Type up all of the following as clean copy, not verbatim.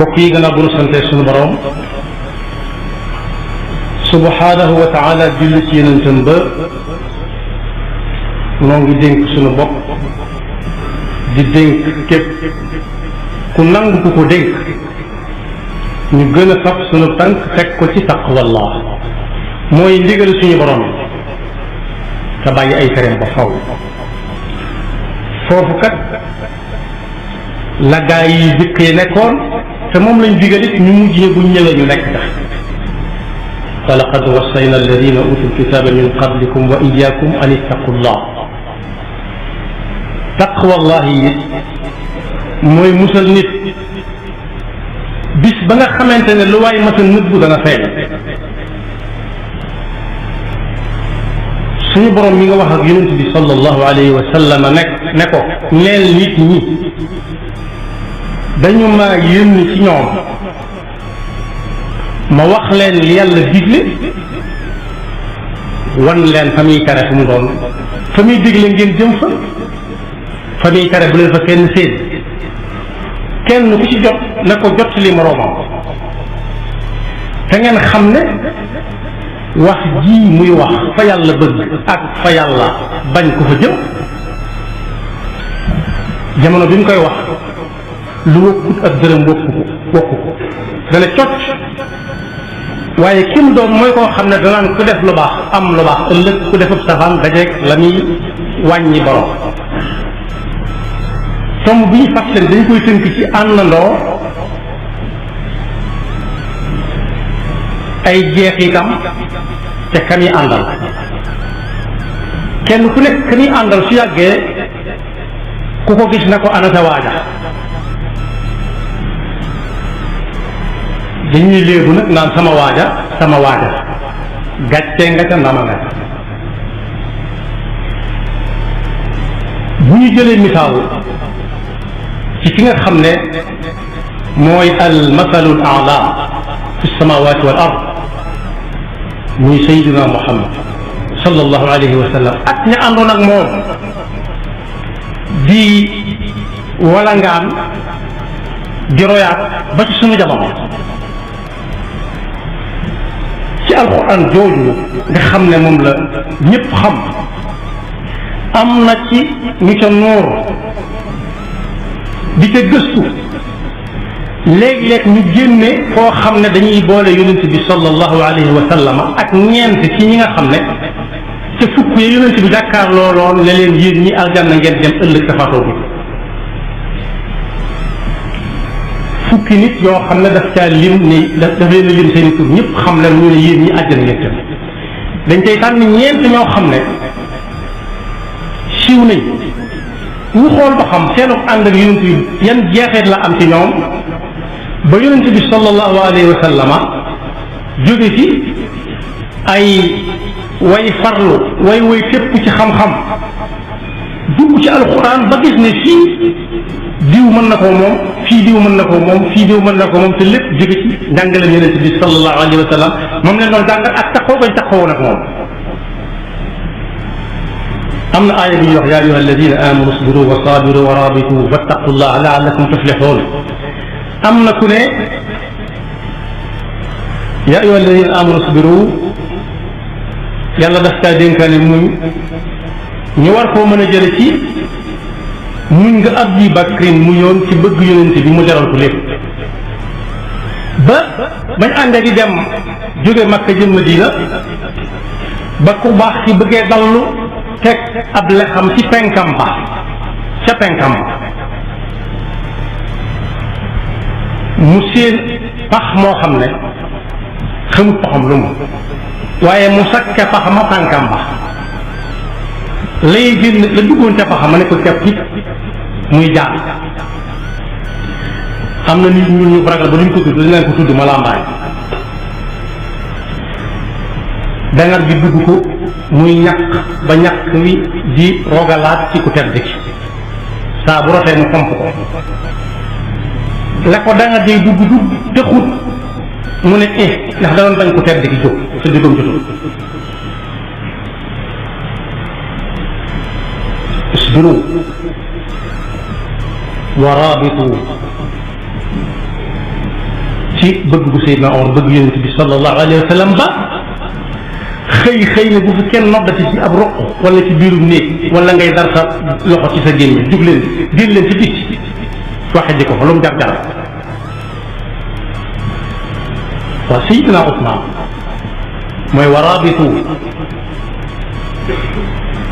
mbokk yi gannaaw bu nu sante sunu borom subhanahu wa taala julli ci yenentam ba noo ngi dénk sunu bopp di dénk képp ku nangu ku ko dénk ñu gën a fab sunu tànk teg ko ci taqwallah mooy ndigal suñu borom te bàyyi ay tereem ba faw foofu kat la gaa yi jëkk yi nekkoon te moom lañ digal it ñu mujj buñ ñëwee ñu nekk tax wa laqad wassayna alladina utul kitaba min qablikum wa iyyakum an ittaqullah taqwallahi it mooy musal nit bis ba nga xamante ne lu waay masa nëbbu dana feeñ suñu borom mi nga wax ak yonent bi sallallahu alayhi wa sallam ne ko neel nit ñi dañu maa yónni ci ñoom ma wax leen li yàlla digle wan leen fa muy tere fu mu doon fa muy digle ngeen jëm fa muy tere bu leen fa kenn séen kenn ku ci jot na ko jot li moroomam te ngeen xam ne wax ji muy wax fa yàlla bëgg ak fa yàlla bañ ko fa jëm jamono bi mu koy wax lu wokkut ak dërëm wokku ko dana cocc waaye kim doon mooy koo xam ne danaan ku def lu baax am lu baax ëllëg ku defub safaan dajeeg la muy wàññi borom tomb bi ñu fàttali dañ koy tënk ci àndandoo ay jeexitam te ka muy àndal kenn ku nekk ka muy àndal su yàggee ku ko gis na ko ana sa waaja dañuy léegu nag naan sama waaja gàccee nga ca ndama nga bu ñu jëlee misaal ci ki nga xam ne mooy al masalul a'la fi samawati wal ard muy sayyidina Muhammad sallallahu alayhi wa sallam ak ña àndoon ak moom di walangaan di royaat ba ci sunu jamono ci alquran jooju nga xam ne moom la ñëpp xam am na ci ñu ca noor di ca gëstu léeg-léeg ñu génne koo xam ne dañuy boole yonent bi sallallahu alayhi wa sallam ak ñeent ci ñi nga xam ne ca fukk ya yonent bi jàkkaarloo loon ne leen yéen ñi aljanna ngeen dem ëllëg safaatoo bi fukki nit yoo xam ne daf caa lim ni daf leen a lim seen i tur ñëpp xam leen ñu ne yéen ñi àjjana ngeen dem dañ cay tànn ñeent ñoo xam ne siiw nañ ñu xool ba xam seenu ànd ak yonent bi yan jeexeet la am ci ñoom ba yonent bi sallallahu alayhi wa sallama jóge ci ay way farlu way fépp ci xam-xam dugg ci alquran ba gis ne fii diw mën na koo moom fii diw mën na koo moom fii diw mën na koo moom te lépp jóge ci njàngale yonent bi sallallahu alayhi wa sallam moom leen doon jàngal ak taxaw bañ taxawoon ak moom am na aaya bi ñuy wax yaa ayyuha alladina amanu isbiru wa sabiru wa rabitu wattaqullaha laallakum tuflihun am na ku ne yaa ayyuha alladina amanu isbiru yàlla daf kaa dénkaane muñ ñu war koo mën a jële ci muñ nga Abi Bakrin mu yoon ci bëgg yonent bi mu jaral ko lépp ba bañ àndee di dem jóge Makka jëm Madina ba ku baax ci bëggee dallu teg ab lexam ci penkam ba ca penkam ba mu seen pax moo xam ne xamut paxam lu mu waaye mu sakke paxama tànkam ba lay génn la duggoon ca paxama ne ko kepp it muy jaar am na nit ñun ñu ragal ba duñ ko tudd dañ leen ko tudd ma lambaay dangar bi dugg ko muy ñàkk ba ñàkk wi di rogalaat ci ku tedd ki saa bu rotee mu pomp ko la ko dangar day dugg te xut mu ne ndax da doon bañ ku tedd ki jóg sa diggam jotul isbiru wa rabitu ci bëgg bu Seydina Omar bëgg yonent bi sallallahu alayhi wa sallam ba xëy na bu fi kenn noddati ci ab roq wala ci biirum néeg wala ngay dar sa loxo ci sa gémmiñ jug leen génn leen ci bitti waxe ji ko fa lu mu jar waaw Seydina Ousmane mooy waraabitu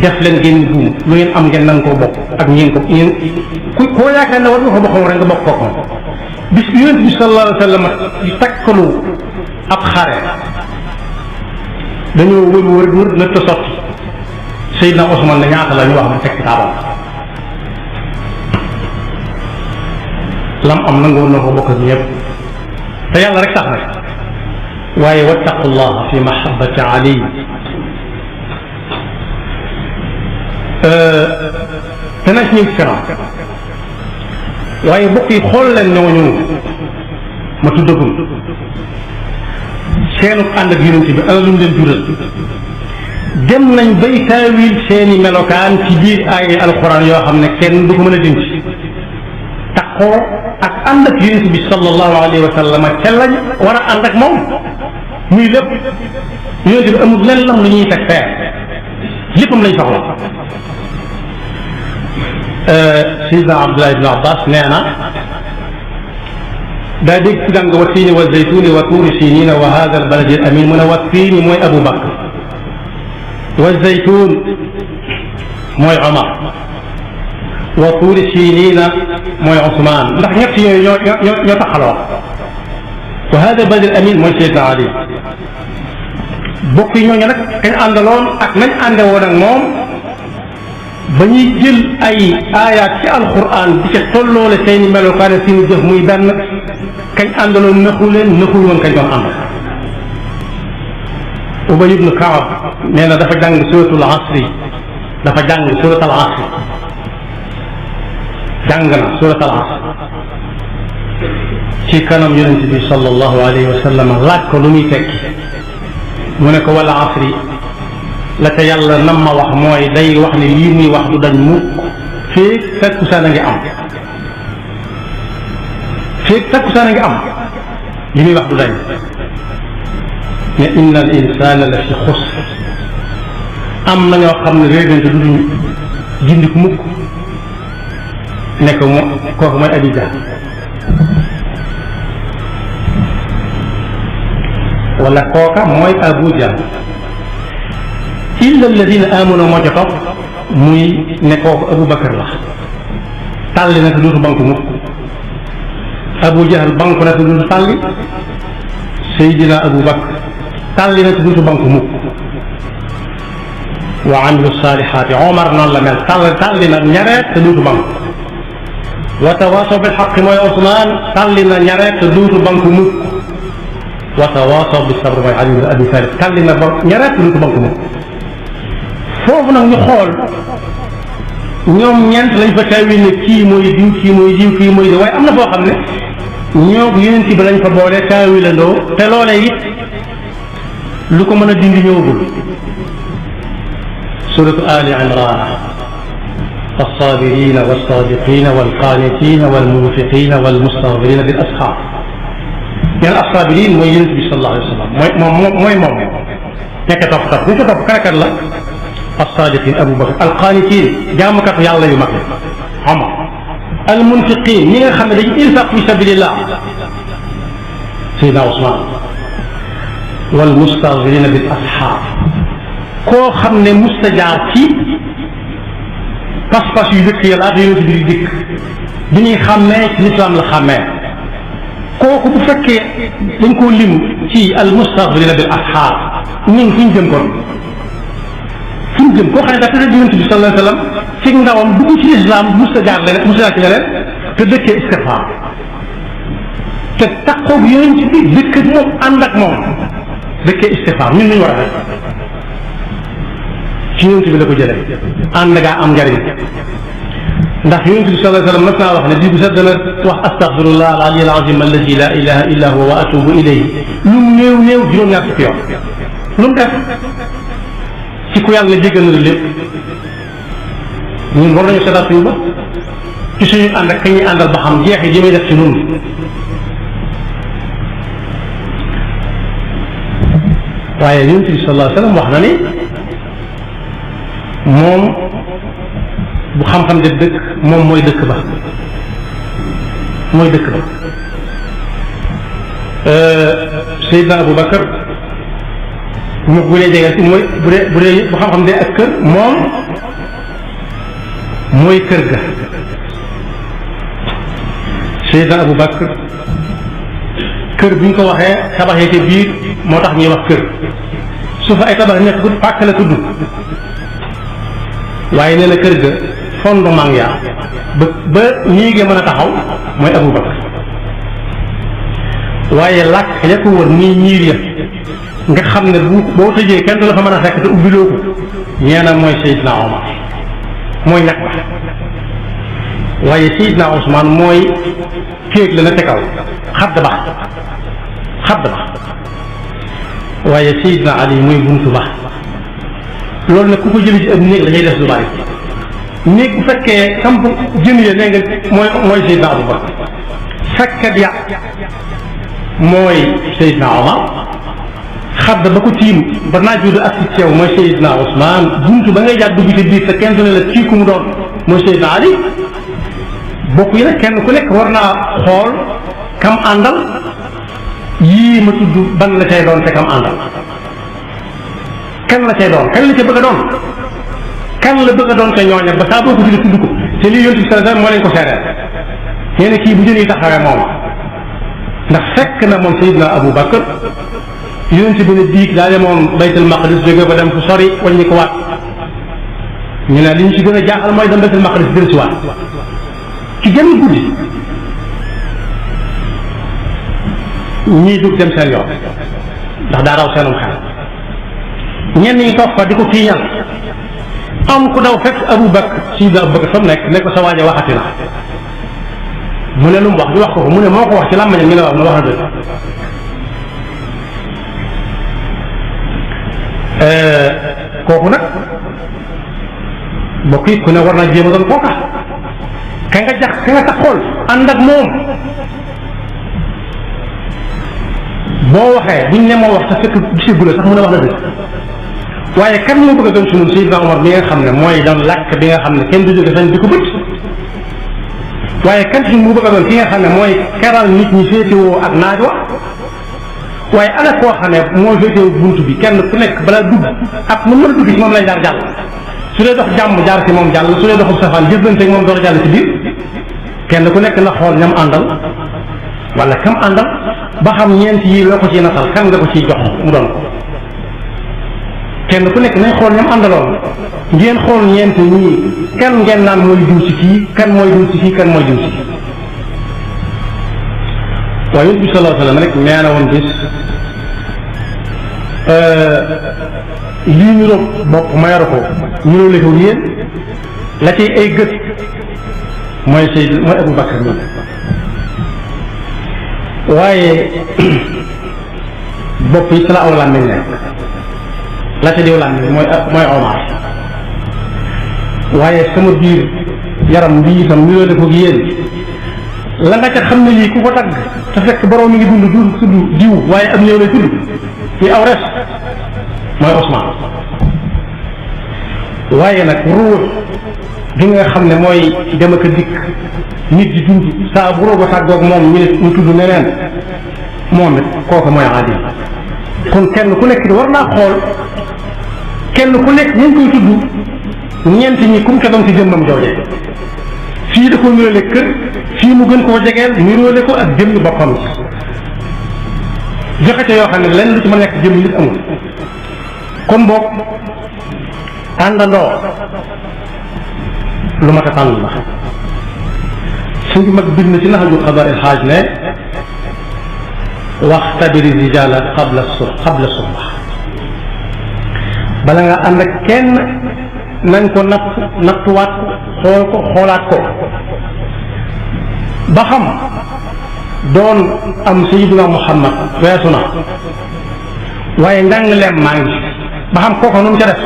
def leen ngeen buum lu ngeen am ngeen nanga koo bokk ak ngeen ko koo yaakaar ne war nga ko bokk rek nga bokk ko bis bi yonent bi sallallahu alayhi wa sallam di takkalu ab xare dañoo wër na te sotti Seydina Ousmane ne ñaata la ñu wax mu teg ci taabal lam am nangu woon na ko bokk ak ñëpp te yàlla rek tax na waaye wattaqullaha fi mahabbati Ali dana ci ñëw ci kanam waaye mbokk yi xool leen ñooñu ma tuddagum seenu ànd ak yonent bi ana lu mu leen jural dem nañ bay taawil seeni melokaan ci biir ay alquran yoo xam ne kenn du ko mën a dindi taxoo ak ànd ak yonent bi sallallahu alayhi wa sallam ca lañ war a ànd ak moom muy lépp yonent bi amul lenn lam lu ñuy teg feer léppam lañ soxla Sayyidina Abdullah ibn Abbas nee na daa dégg ci dàng wa tiini wa zaytuuni wa tuuri siniina wa haada al baladi al amin mu ne wa tiini mooy Abu Bakr wa zaytuun mooy Omar wa tuuri siniina mooy Ousmane ndax ñett yooyu ñoo taxaloo wa haada al baladi al amin mooy Sayyidina Ali bokk yi ñooñu nag kañ àndaloon ak nañ ànde woon ak moom ba ñuy jël ay aayaat ci alquran di ca tolloole seeni melokaan seeni jëf muy benn kañ àndaloon nëxul woon kañ doon ànd. Ubay ibn Kaab nee na dafa jàng suratul asri jàng na suratul asri ci kanam yonent bi sallallahu alayhi wa sallam laaj ko lu muy tekki mu ne ko wala asri la ca yàlla nam ma wax mooy day wax ne lii muy wax du dañ mukk feeg takkusaan a ngi am li muy wax du dañ ne inna al insana la fi xusr am na ñoo xam ne réerante du duñ gindiku mukk ne ko kooku mooy Abi Jahl wala kooka mooy Abu Jahl illa alladina amanu moo ca topp muy ne kooku Abu Bakar la tàlli na te duutu banku mukk Abu Jahl banku na te duutu tàlli Seydina Abu Bakar tàlli na te duutu banku mukk wa amilu salihaati Omar noonu la mel tàlli na ñareet te duutu banku wa tawaasaw bil xaqi mooy Ousmane tàlli na ñareet te duutu banku mukk wa tawaasaw bis sabr mooy Ali ibn Abi Talib tàlli na ba ñareet te duutu banku mukk foofu nag ñu xool ñoom ñeent lañ fa tawil ne kii mooy diw kii mooy diw kii mooy diw waaye am na foo xam ne ñoo yonent bi lañ fa boole tawilandoo te loolee it lu ko mën a dindi ñëwagul suratu Ali Imran as-sabirina was-sadiqina wal-qanitina wal-munfiqina wal-mustaghfirina bil asxaar ñeen as-sabirin mooy yonent bi sallallahu alayhi wa sallam mooy moom nekk topp ñu ko topp kanakat la as-sadiqin Abu Bakr al-qanitin jaamukat yàlla yu mag la Omar al-munfiqin ñi nga xam ne dañuy infaq fi sabilillah Seydina Ousmane wal-mustaghfirina bil asxaar koo xam ne mustajaar ci pas-pas yu dëkk yàlla ak yonent bi di dikk bi ñuy xàmmee ci lislaam la xàmmee kooku bu fekkee dañ koo lim ci al-mustaghfirina bil asxaar ñun fu ñu jëm kon fu ñu jëm koo xam ne dafa tëdd yonent bi sallallahu alayhi wa sallam ci ndawam dugg ci lislaam mustajaar leneen mustajaar ci leneen te dëkkee istigfaar te taxaw yonent bi dëkk ak moom ànd ak moom dëkkee istigfaar ñun ñu war a def ci yonent bi la ko jëlee ànd ngaa am njariñ ndax yonent bi sallallahu alayhi wa sallam mas naa wax ne bii bu sax dana wax astaghfirullah al aliyyil azim alladi la ilaha illa huwa wa atubu ilayhi lu mu néew néew juróom-ñaar fukki yoon lu mu def ci ku yàlla jéggal na lépp ñun war nañu seetaat suñu bopp ci suñu ànd ak ka ñuy àndal ba xam jeexi ji muy def ci ñun waaye yonent bi sallallahu alayhi wa sallam wax na ni moom bu xam-xam de dëkk moom mooy dëkk ba mooy dëkk ba Seydina Abu Bakar mu bu dee jege si mooy bu dee bu xam-xam de ak kër moom mooy kër ga Seydina Abu Bakar kër bi ñu ko waxee tabaxee ci biir moo tax ñuy wax kër su fa ay tabax nekk bu pàkk la tudd waaye nee na kër ga fondement yaa ba ñii mën a taxaw mooy Abu Bakar waaye làkk ya ko wër nii ñiir ya nga xam ne boo tëjee kenn du la fa mën a fekk te ubbiloo ko ñeena mooy Seydina Omar mooy ñàkk ba waaye Seydina Ousmane mooy kéeg la na tegaw xadd ba waaye Seydina Ali mooy buntu ba loolu nag ku ko jëlee ci ab néeg la ñuy def lu bari néeg bu fekkee samp jën ya nee nga mooy Seydina Abu Bakar fekkat ya mooy Seydina Omar xadd ba ko tiim ba naajur ak ci teew mooy Seydina Ousmane buntu ba ngay jàpp dugg ci biir te kenn du ne la kii ku mu doon mooy Seydina Ali bokk yi nag kenn ku nekk war naa xool kam àndal yii ma tudd ban la cay doon te kam àndal kan la cay doon kan la ca bëgg a doon kan la bëgg a doon te ñooña ba saa boo ko tudd ko te lii yonent bi sallallahu alayhi wasallam moo leen ko seereel nee na kii bu jën yi taxawee moom ndax fekk na moom Seydina Abu Bakar yonent bi ne diig daa demoon Baytul Maqdis jóge ba dem fu sori wàññi ko waat ñu ne li ñu ci gën a jaaxal mooy dem Baytul Maqdis del si waat ci gën guddi ñii dug dem seen yoon ndax daa raw seenum xel ñenn ñi toog fa di ko tiiñal am ku daw fekk Abu Bakar Seydina Abu Bakar fa mu nekk ko sa waaje waxati na mu ne lu mu wax ñu wax ko mu ne moo ko wax ci làmmañam ñu ne waaw na wax na dëgg kooku nag mbokk yi ku ne war naa jéem a doon kooka ka nga jax ka nga tax xool ànd ak moom boo waxee buñ ne moo wax te fekk gisigula sax mu ne wax na dëgg waaye kan moo bëgg a doon sunum Seydina Omar bi nga xam ne mooy doon làkk bi nga xam ne kenn du jóge sañ di ko bët waaye kan si mu bëgg a doon ki nga xam ne mooy keral nit ñi féetewoo ak naaj wa waaye ana koo xam ne moo féetewoo bunt bi kenn ku nekk balaa dugg ak nu mën a dugg ci moom lay jaar jàll su dee dox jàmm jaar ci moom jàll su dee doxul safaan jëflante ak moom door a jàll ci biir kenn ku nekk na xool ñam àndal wala kam àndal ba xam ñeent yi loo ko ciy nasal kan nga ko ciy jox mu doon ko kenn ku nekk nañ xool ñam àndaloon ngeen xool ñeent ñii kan ngeen naan mooy diw ci kii kan mooy diw ci kii kan mooy diw ci kii waaye yonent bi sallallahu alayhi wa sallam rek nee na woon bis lii ñu doon bopp ma yor ko ñu doon ko yéen la ciy ay gët mooy Abu Bakar mi waaye bopp yi ci la aw làmmiñ nekk la ca diw làmmiñ mooy Omar waaye sama biir yaram bii itam ñu doon ko yéen la nga ca xam ne lii ku ko tagg te fekk borom mi ngi dund du tudd diw waaye am néew lay tudd ci aw res mooy Ousmane waaye nag ruux bi nga xam ne mooy dem ak a dikk nit di dund saa bu roog a tàggoog moom ñu tudd neneen moom it kooku mooy aadi kon kenn ku nekk di war naa xool kenn ku nekk ñu ngi koy tudd ñeent ñi kum ca doon ci jëmmam jooje fii da ko niroole kër fii mu gën koo jegeel niroole ko ak jëmmi boppam joxe ca yoo xam ne lenn lu ci mën a nekk jëmmi nit amul kon boog àndandoo lu mat a tànn la suñu mag bind na ci naxajul xabaar il xaaj ne waxtabiri rijaala qabla suhba bala nga ànd ak kenn nañ ko nattuwaat xool ko xoolaat ko ba xam doon am Sayyidina Muhammad weesu na waaye njàngaleem maa ngi ba xam kooku nu mu ca def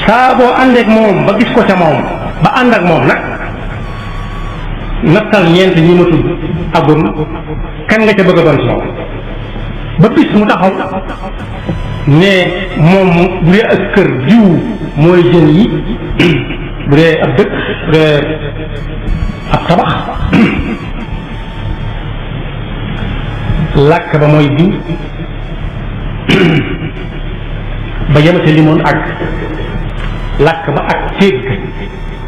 saa boo àndeek moom ba gis ko ca moom ba ànd ak moom nag nattal ñeent ñi ma tudd agum kan nga ca bëgg a doon ci moom ba bis mu taxaw ne moom bu dee ak kër diw mooy jën yi bu dee ab dëkk bu dee ab tabax làkk ba mooy diw ba yemate limoon ak làkk ba ak téeg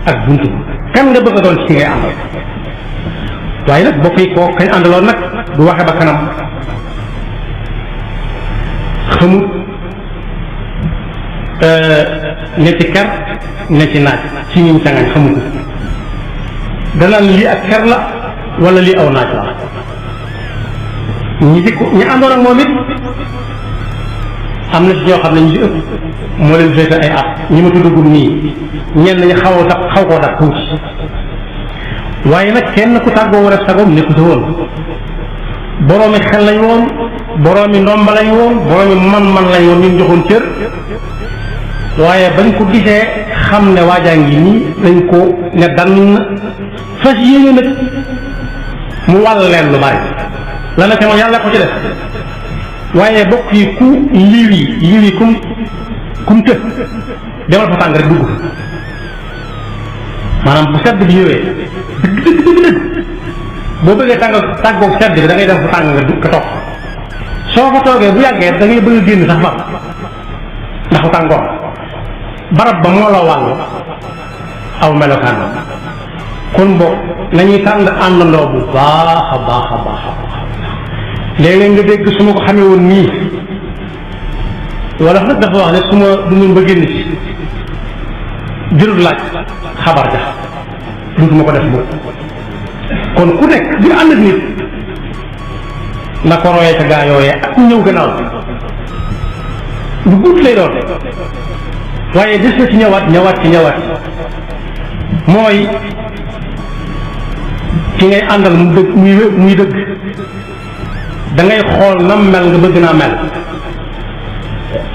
ak buntu kan nga bëgg a doon ci ngay àndal waaye nag bokk yi koo kañ àndaloon nag du waxe ba kanam xamut ne ci ker ne ci naaj ci ñiñ sangañ xamut danaan lii ak ker la wala lii aw naaj la ñi àndoon ak moom it am na ci ñoo xam ne ñi di ëpp moo leen féete ay at ñi ma tuddagum nii ñenn ñi xaw koo dab tuuti waaye nag kenn ku tàggoo war a sagoom nekku sa woon boroomi xel lañ woon boroomi ndomba lañ woon boroomi man lañ woon ñu joxoon cër waaye bañ ko gisee xam ne waajaa ngi nii dañ ko ne dann fas yéene nag mu wàll leen lu bari la na te moom yàlla ko ci def waaye bokk yi ku liw yi kum të demal fa tàng rek dugg maanaam bu sedd bi ñëwee dëgg boo bëggee tàggoog sedd bi da ngay dem fa tàng nga dugg ka toog soo fa toogee bu yàggee da ngay bëgg a génn sax far ndax fa tàngoor barab ba moo la wàll aw melokaan kon boog nañuy tànn àndandoo bu baax a baax a baax a baax léeg-léeg nga dégg su ma ko xamee woon nii wala nag dafa wax ne su ma dundoon ba génn ci jërul laaj xabar ja dutuma ko def boobu kon ku nekk di ànd ak nit na ko royee ca gaa yooyee ak ñëw gannaaw lu gudd lay doon waaye des na ci ñëwaat mooy ki ngay àndal mu dëgg muy dëgg da ngay xool nam mel nga bëgg naa mel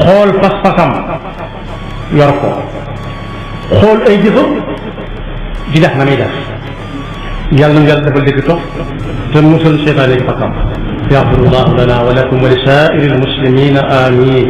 xool pas-pasam yor ko xool ay jëfam di def na muy def yàlla na yàlla defal dégg toog te musal seytaane ci fasam yaxfirullahu lana wa lakum wa li saa'iri almuslimina amin